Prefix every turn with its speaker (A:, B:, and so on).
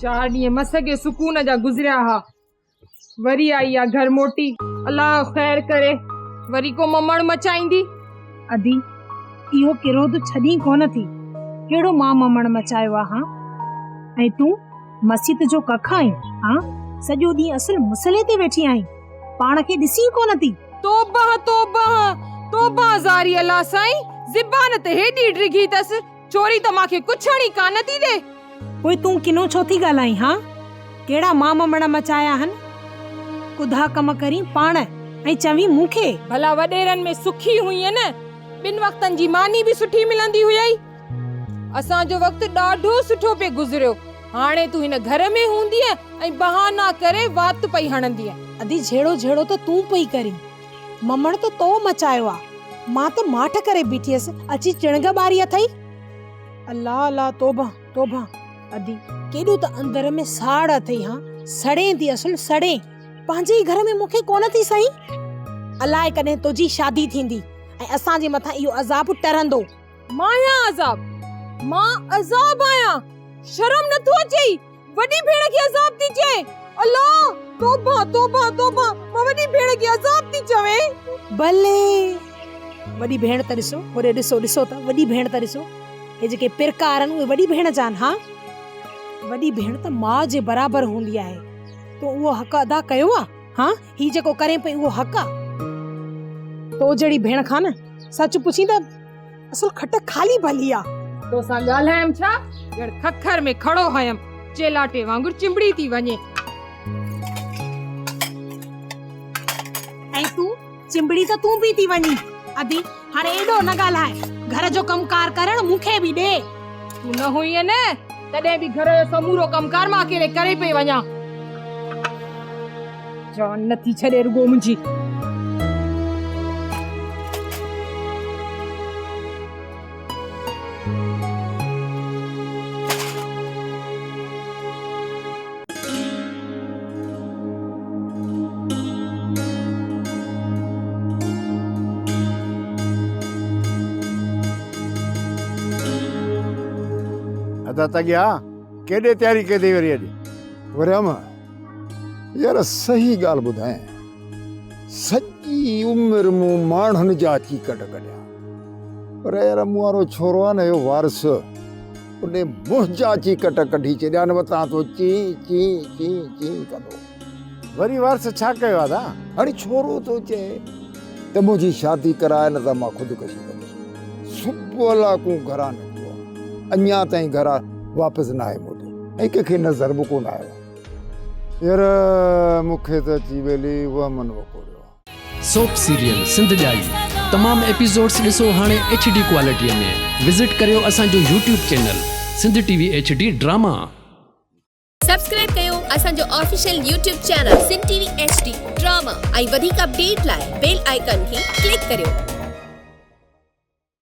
A: چار ڏينهن مس ڪي سڪون جا گذريا ها. وري آئي آ گهر موٽي. الله خير ڪري وري ڪو ممڻ مچائيندي.
B: ادي اهو ڪروڌ ڇڏين ڪونه ٿي. ڪهڙو مان ممڻ مچايو آ هان؟ ۽ تون مسيت جو ڪک آهين هان؟ سڄو ڏينهن اصل مصلي تي ويٺي آهين. پاڻ کي ڏسين ڪونه ٿي.
A: توبهه توبهه توبهه زاري الله سائين زبان ته هيڏي ڊگهي تس. چوري ته مان کي ڪڇڻ ئي ڪانه ٿي ڏي.
B: پوء تون ڪنو ڇو ٿي ڳالهائين هان؟ ڪهڙا مان ممڻ مچايا هن؟ ڪڌا ڪم ڪرين پاڻ ۽ چوين مون کي.
A: ڀلا وڏيرن ۾ سکي هئين نه، ٻن وقتن جي ماني به سٺي ملندي هيئي. اسان جو وقت ڏاڍو سٺو پئي گذريو. هاڻي تون هن گهر ۾ هوندينء ۽ بهانا ڪري وات پئي هڻندينء.
B: ادي جهيڙو جهيڙو ته تون پئي ڪرين. ممڻ ته تو مچايو آ. مان ته ماٺ ڪري بيٺي هيس، اچي چڻگ ٻاري اٿئي. الله الله توبه توبه ادي ڪيڏو ته اندر ۾ ساڙ اٿئي هان سڙين ٿي اصل سڙين پنهنجي ئي گهر ۾ مون کي ڪونه ٿي سهين. الائي ڪڏهن تنهنجي شادي ٿيندي ۽ اسان جي مٿان اهو عذاب ٽرندو.
A: مان آهيان عذاب، مان عذاب آهيان، شرم نٿو اچئي، وڏي ڀيڻ کي عذاب ٿي چئين، الله! توبه توبه توبه، مان وڏي ڀيڻ کي عذاب ٿي چوين.
B: بلي! وڏي ڀيڻ ته ڏسو، هوڏي ڏسو، ڏسو ته وڏي ڀيڻ ته ڏسو، هي جيڪي پرڪار آهن اهي وڏي ڀيڻ جا آهن، ها! وڏي ڀيڻ ته ماء جي برابر هوندي آهي، تو اهو حق ادا ڪيو آ؟ ها! هي جيڪو ڪرين پئي اهو حق آ؟ تو جهڙي ڀيڻ کان نه سچ پڇين ته. اصل کٽ خالي ڀلي آ.
A: توسان ڳالهايم ڇا؟ ڄڻ ککر ۾ کڙو هيم، چيلاٽي وانگر چنبڙي ٿي وڃي.
B: ۽ تون چنبڙي ته تون به ٿي وڃين. ادي، هاڻي ايڏو نه ڳالهاء، گهر جو ڪم ڪار ڪرڻ مون کي به ڏي.
A: تون نه هئين نه، تڏهن به گهر جو سمورو ڪم ڪار مان اڪيلي ڪري پئي وڃان. جان نه ٿي ڇڏي رڳو منهنجي.
C: ادا تڳيا ڪيڏي تياري ڪئي اٿئي وري اڄ؟
D: وريام يار صحيح ڳالهه ٻڌايان سڄي عمر مون ماڻهن جا چيڪٽ ڪڍيا پر يار مون وارو ڇورو آهي نه اهو وارث ان منهنجا چيڪٽ ڪڍي ڇڏيا آهن وتان ٿو چين چين چين چين ڪندو.
C: وري وارث ڇا ڪيو آهي ادا؟
D: هاڻي ڇورو ٿو چئي ته منهنجي شادي ڪراء نه ته مان خودڪشي ڪندس. صبح لاڪون گهران نڪتو آهي اڃا تائين گهران واپس ناهي موٽيو ۽ ڪنهن کي نظر به ڪونه آيو آهي. يار مون کي ته اچي ٻيلي وهمن وڪوڙيو آ.
E: سوپ سيريل سنڌ ڄائي تمام ايپيسوڊس ڏسو هاڻي ايڇ ڊي ڪوالٽي ۾ وزٽ ڪريو اسان جو YouTube channel Sindh T V H D drama.
F: Subscribe ڪيو اسان جو official YouTube channel Sindh T V H D drama ۽ وڌيڪ اپڊيٽ لاء بيل آئيڪان کي ڪلڪ ڪريو.